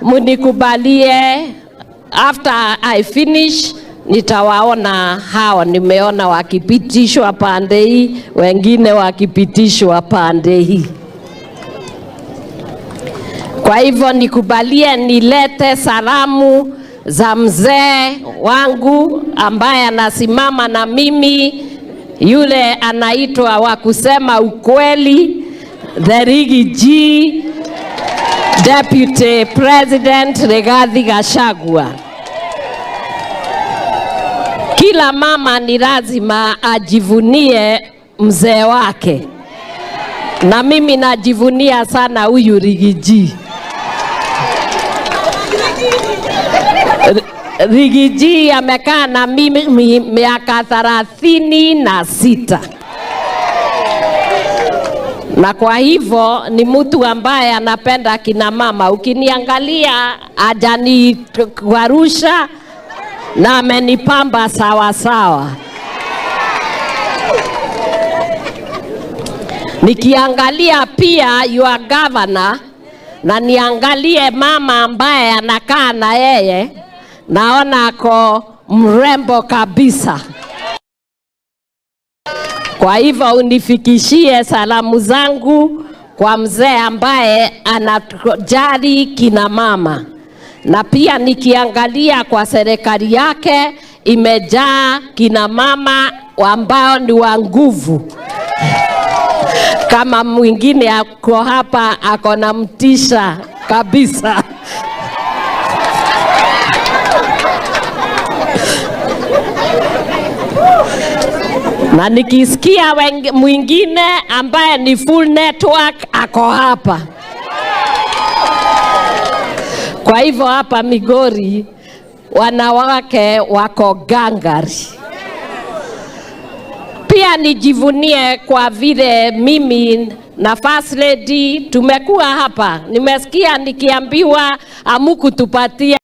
Munikubalie, after I finish nitawaona hao, nimeona wakipitishwa pande hii, wengine wakipitishwa pande hii. Kwa hivyo nikubalie nilete salamu za mzee wangu ambaye anasimama na mimi, yule anaitwa wa kusema ukweli, the Riggy G, Deputy President Rigathi Gachagua. Kila mama ni lazima ajivunie mzee wake, na mimi najivunia sana huyu Riggy G. Riggy G amekaa na mimi miaka 36, na kwa hivyo ni mtu ambaye anapenda kina mama. Ukiniangalia hajanikwarusha na amenipamba sawa sawa. Nikiangalia pia your governor na niangalie mama ambaye anakaa na yeye, naona ako mrembo kabisa. Kwa hivyo unifikishie salamu zangu kwa mzee ambaye anajali kina mama. Na pia nikiangalia kwa serikali yake imejaa kina mama ambao ni wa nguvu. Kama mwingine ako hapa ako na mtisha kabisa. Na nikisikia mwingine ambaye ni full network ako hapa. Kwa hivyo hapa Migori wanawake wako gangari. Pia nijivunie kwa vile mimi na First Lady tumekuwa hapa. Nimesikia nikiambiwa hamukutupatia